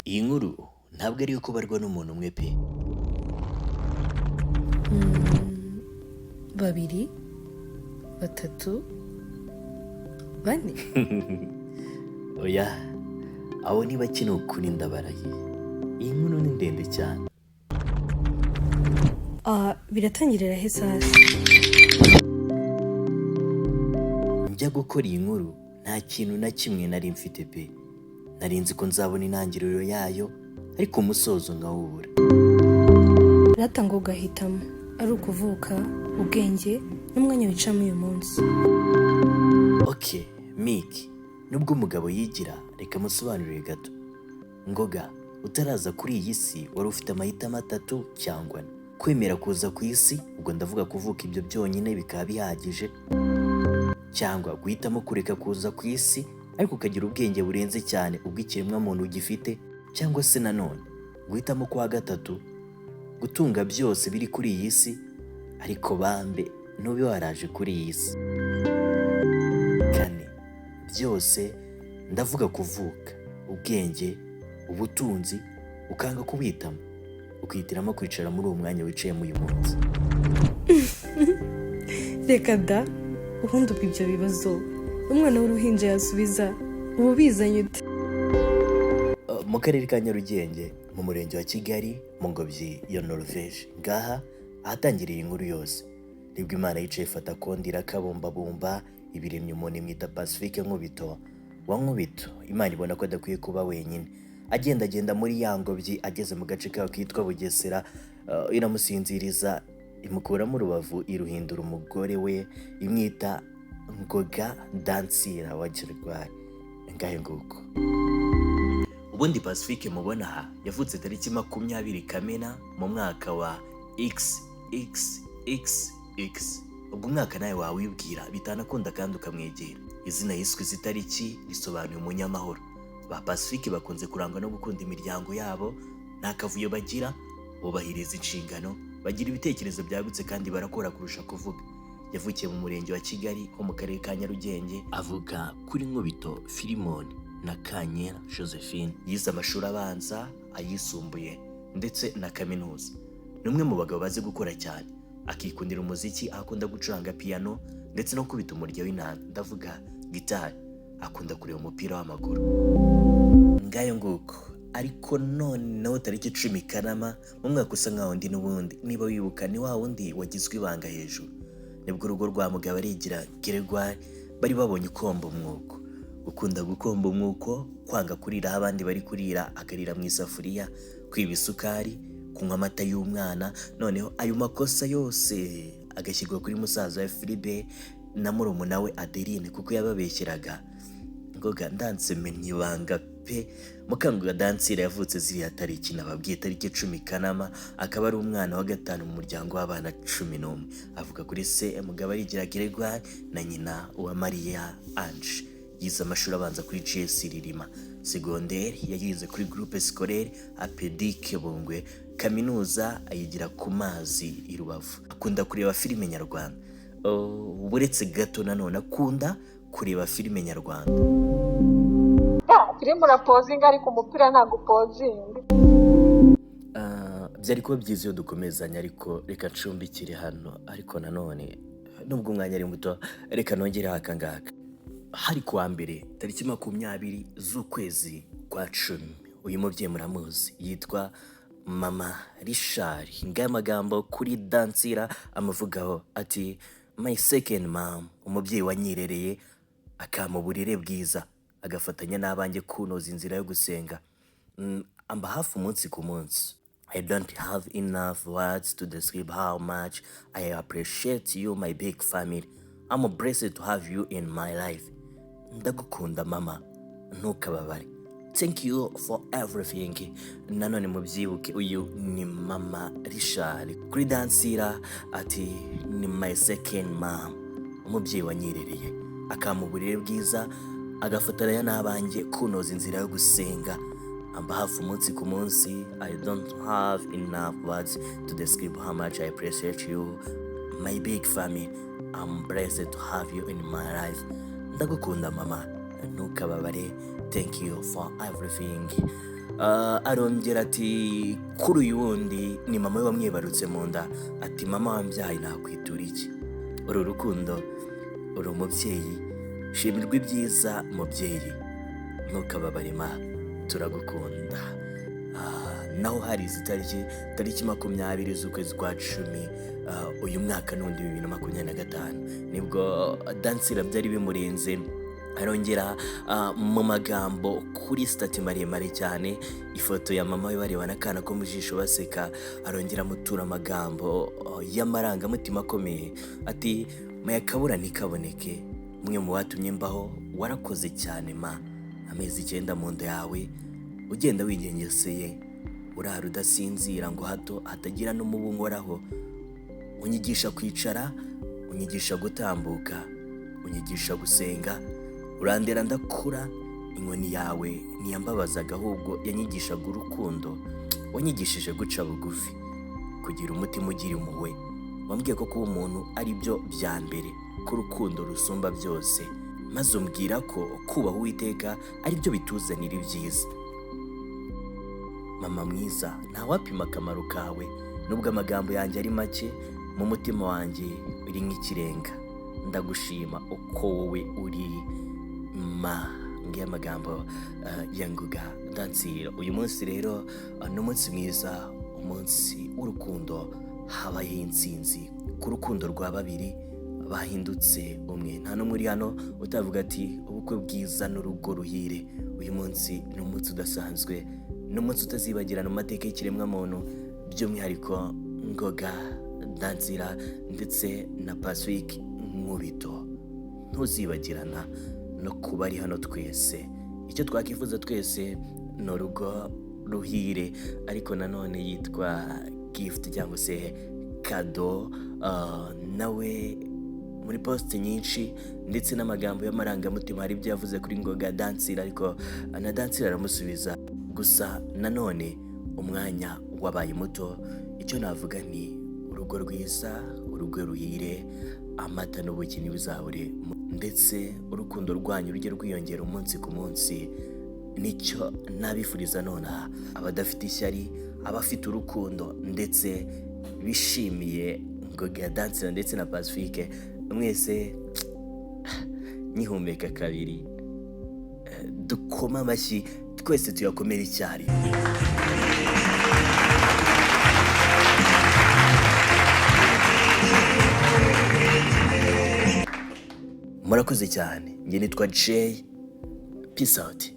Iyi nkuru ntabwo ari iyo kubarwa n'umuntu umwe pe. Babiri, batatu, bane. Oya, abo ni bake, ni ukuri ndabarahiye. Iyi nkuru ni ndende cyane. Ah, biratangirira he sasa? Njya gukora iyi nkuru nta kintu na kimwe nari mfite pe. Nari nzi ko nzabona intangiriro yayo, ariko umusozo nkawubura. Rata ngo ugahitamo ari ukuvuka, ubwenge n'umwanya wicamo uyu munsi. Ok Miki, nubwo umugabo yigira, reka musobanurire gato. Ngoga, utaraza kuri iyi si wari ufite amahitamo atatu cyangwa ane: kwemera kuza ku isi, ubwo ndavuga kuvuka, ibyo byonyine bikaba bihagije, cyangwa guhitamo kureka kuza ku isi ariko ukagira ubwenge burenze cyane ubw'ikiremwamuntu gifite, cyangwa se nanone guhitamo kwa gatatu, gutunga byose biri kuri iyi si ariko bambe ntube waraje kuri iyi si. Kane, byose ndavuga kuvuka, ubwenge, ubutunzi, ukanga kubitamo, ukihitiramo kwicara muri uwo mwanya wicayemo uyu munsi. Reka da! Ubundi ubwo ibyo bibazo umwana w'uruhinja yasubiza, ubu bizanye ute? Mu karere ka Nyarugenge, mu murenge wa Kigali, mu ngobyi ya Norvège, ngaha ahatangiriye inkuru yose, nibwo Imana yicaye ifata kondi irakabumbabumba, ibiremye umuntu, imwita Pacifique Nkubito wa Nkubito. Imana ibona ko adakwiye kuba wenyine agendagenda muri ya ngobyi. Ageze mu gace kaho kitwa Bugesera, iramusinziriza, imukuramo urubavu, iruhindura umugore we, imwita Ngoga Dansira wa Kirwari. Ngahe nguko. Ubundi Pacifique mubona aha yavutse tariki 20 Kamena mu mwaka wa XXXX. Ubwo umwaka nawe wawibwira bitanakunda kandi ukamwegera. Izina yiswe izi tariki risobanuye umunyamahoro. Ba Pacifique bakunze kurangwa no gukunda imiryango yabo, nta kavuyo bagira, bubahiriza inshingano, bagira ibitekerezo byagutse kandi barakora kurusha kuvuga. Yavukiye mu murenge wa Kigali ho mu karere ka Nyarugenge, avuka kuri Nkubito Filimoni na Kankera Josephine. Yize amashuri abanza, ayisumbuye ndetse na kaminuza. Ni umwe mu bagabo bazi gukora cyane, akikundira umuziki, aho akunda gucuranga piyano ndetse no kubita umurya w'inanga, ndavuga gitari. Akunda kureba umupira w'amaguru. Ngayo nguko. Ariko noneho tariki 10 Kanama mu mwaka usa nkaho undi n'ubundi, niba wibuka, ni wa wundi wagizwe ibanga hejuru, nibwo urugo rwa Mugabo arigira Gregoire bari babonye ukomba umwuko. Gukunda gukomba umwuko, kwanga kurira aho abandi bari kurira, akarira mu isafuriya, kwiba isukari, kunywa amata y'umwana. Noneho ayo makosa yose agashyirwa kuri musaza we Filibe na murumuna we Adeline, kuko yababeshyeraga. Ngoga ndanse menya ibanga pe. Mukanguga Dansira yavutse ziriya tariki nababwiye, tariki 10 Kanama, akaba ari umwana wa gatanu mu muryango w'abana 11. Avuga kuri se Mugabo arigira Gregoire na nyina wa Mariya Ange. Yize amashuri abanza kuri GS Ririma, segonderi yayize kuri Groupe Scolaire APEDIC Bungwe, kaminuza ayigira ku mazi i Rubavu. Akunda kureba filime nyarwanda. Oh, uretse gato, nanone akunda kureba filime nyarwanda. Ya, filime urapozinga ariko umupira ntabwo upozinga. Ah, byari kuba byiza iyo dukomezanya, ariko reka ncumbikire hano. Ariko nanone nubwo umwanya ari muto, reka nongereho aka ngaka. Hari kuwa mbere tariki 20 z'ukwezi kwa 10. Uyu mubyeyi muramuzi, yitwa Mama Richard. Ngaya magambo kuri Dansira amuvugaho, ati: "My second mom, umubyeyi wanyirereye, akampa uburere bwiza, agafatanya n'abanjye kunoza inzira yo gusenga, amba hafi umunsi ku munsi. I don't have enough words to describe how much I appreciate you, my big family. I'm blessed to have you in my life. Ndagukunda mama, ntukababare. Thank you for everything." Nanone mubyibuke, uyu ni Mama Richard. Kuri Dansira ati: "Ni my second mom, umubyeyi wanyirereye, akampa uburere bwiza, agafatanya n'abanjye kunoza inzira yo gusenga, amba hafi umunsi ku munsi. I don't have enough words to describe how much I appreciate you, my big family. I'm blessed to have you in my life. Ndagukunda mama, ntukababare. Thank you for everything." Arongera ati kuri uyu wundi ni mama we wamwibarutse mu nda, ati: "Mama wambyaye, nakwitura iki? Uru rukundo, uri umubyeyi, shimirwa ibyiza mubyeyi, ntukababare ma, turagukunda." Naho hari izi tariki, tariki 20 z'ukwezi kwa 10, uyu mwaka n'undi 2025, nibwo Dansira byari bimurenze, arongera mu magambo kuri status maremare cyane, ifoto ya mama we barebana akana ko mu jisho baseka, arongera amutura amagambo y'amarangamutima akomeye, ati: "Mayakabura ntikaboneke, umwe mu batumye mbaho, warakoze cyane ma. Amezi 9 mu nda yawe, ugenda wigengeseye, urara udasinzira ngo hato hatagira n'umubu unkoraho, unyigisha kwicara, unyigisha gutambuka, unyigisha gusenga, urandera ndakura. Inkoni yawe ntiyambabazaga, ahubwo yanyigishaga urukundo. Wanyigishije guca bugufi, kugira umutima ugira impuhwe. Wambwiye ko kuba umuntu ari byo bya mbere, ko urukundo rusumba byose, maze umbwira ko kubaha Uwiteka ari byo bituzanira ibyiza. Mama mwiza, ntawapima akamaro kawe. Nubwo amagambo yanjye ari make, mu mutima wanjye uri nk'ikirenga. Ndagushima uko wowe uri ma." Ngiyo amagambo ya Ngoga Dansira. Uyu munsi rero ni umunsi mwiza, umunsi w'urukundo. Habayeho intsinzi ku rukundo rwa babiri bahindutse umwe. Nta n'umwe uri hano utavuga ati: "Ubukwe bwiza n'urugo ruhire." Uyu munsi ni umunsi udasanzwe, ni umunsi utazibagirana mu mateka y'ikiremwamuntu, by'umwihariko Ngoga Dansira ndetse na Pacifique Nkubito. Ntuzibagirana no kuba ari hano twese. Icyo twakwifuza twese ni urugo ruhire. Ariko nanone yitwa Gift cyangwa se Kado, nawe muri post nyinshi ndetse n'amagambo y'amarangamutima, hari ibyo yavuze kuri Ngoga Dansira, ariko na Dansira aramusubiza. Gusa nanone umwanya wabaye muto. Icyo navuga ni urugo rwiza, urugo ruhire, amata n'ubuki ntibizabure, ndetse urukundo rwanyu rujye rwiyongera umunsi ku munsi. Nicyo nabifuriza nonaha, abadafite ishyari, abafite urukundo ndetse bishimiye Ngoga Dansira ndetse na Pacifique mwese. Nkihumeka kabiri, dukome amashyi twese, tuyakomere icyarimwe. Murakoze cyane. Njye nitwa Jay. Peace out.